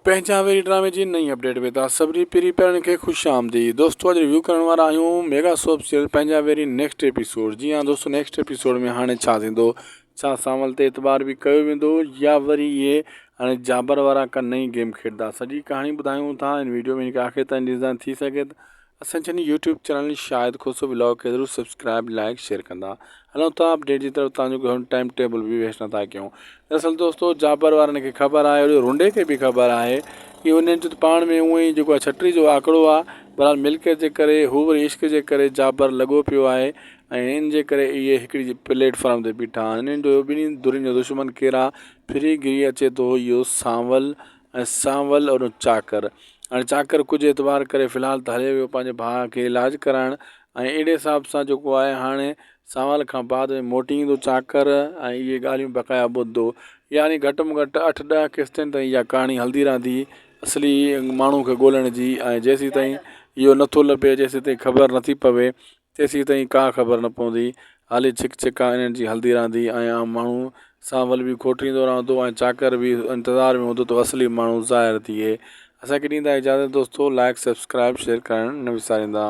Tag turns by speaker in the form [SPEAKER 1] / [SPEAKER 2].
[SPEAKER 1] پنهنجا ويري ڊرامي جي نئين اپڊيٽ ۾ توهان سڀني پري پيارن کي خوش آمديد دوستو اڄ ريويو ڪرڻ وارا آهيون ميگا سوپ سيريل پنهنجا ويري نيڪسٽ ايپيسوڊ جي ها دوستو نيڪسٽ ايپيسوڊ ۾ هاڻي ڇا ٿيندو ڇا سانول تي اعتبار به ڪيو ويندو يا وري اهي هاڻي جابر وارا ڪا نئين گيم کيڏندا سڄي ڪهاڻي ٻڌايون ٿا ان ويڊيو ۾ آخر تائين ڏسندا ٿي سگهي ته اسان جي YouTube channel Shahid Khoso vlog کي ضرور سبسڪرائب لائڪ شيئر ڪندا هلون ٿا اپڊيٽ جي طرف تان جو گهڻو ٽائيم ٽيبل به ويسٽ نٿا ڪيون دراصل دوستو جابر وارن کي خبر آهي اهڙو رونڊي کي به خبر آهي ڪي انهن جو پاڻ ۾ اونئن ئي جيڪو آهي ڇٽري جو آڪڙو آهي بهرحال ملڪيت جي ڪري هو وري عشق جي ڪري جابر لڳو پيو آهي ۽ ان جي ڪري اهي هڪڙي پليٽ فارم تي بيٺا آهن انهن جو ٻنهي ڌرين جو دشمن ڪير آهي ڦري گري اچي ٿو اهو سانول ۽ سانول اور چاڪر هاڻي چاڪر ڪجهه اعتبار ڪري في الحال ته هليو ويو پنهنجي ڀاء کي علاج ڪرائڻ ۽ اهڙي حساب سان جيڪو آهي هاڻي سانول کان بعد ۾ موٽي ايندو چاڪر ۽ اهي ڳالهيون بقايا ٻڌندو يعني گهٽ ۾ گهٽ اٺ ڏهه قسطين تائين اها ڪهاڻي هلندي رهندي اصلي ماڻهو کي ڳولڻ جي ۽ جيسين تائين اهو نٿو لڀي جيسين تائين خبر نٿي پوي تيسين تائين ڪا خبر نه پوندي. هالي ڇڪ ڇڪان انهن جي هلندي رهندي ۽ عام ماڻهو سانول به کوٽريندو رهندو ۽ چاڪر به انتظار ۾ هوندو ته اصلي ماڻهو ظاهر ٿئي. اسان کي ڏيندا اجازت دوستو لائيڪ سبسڪرائيب شيئر ڪرڻ نه وساريندا.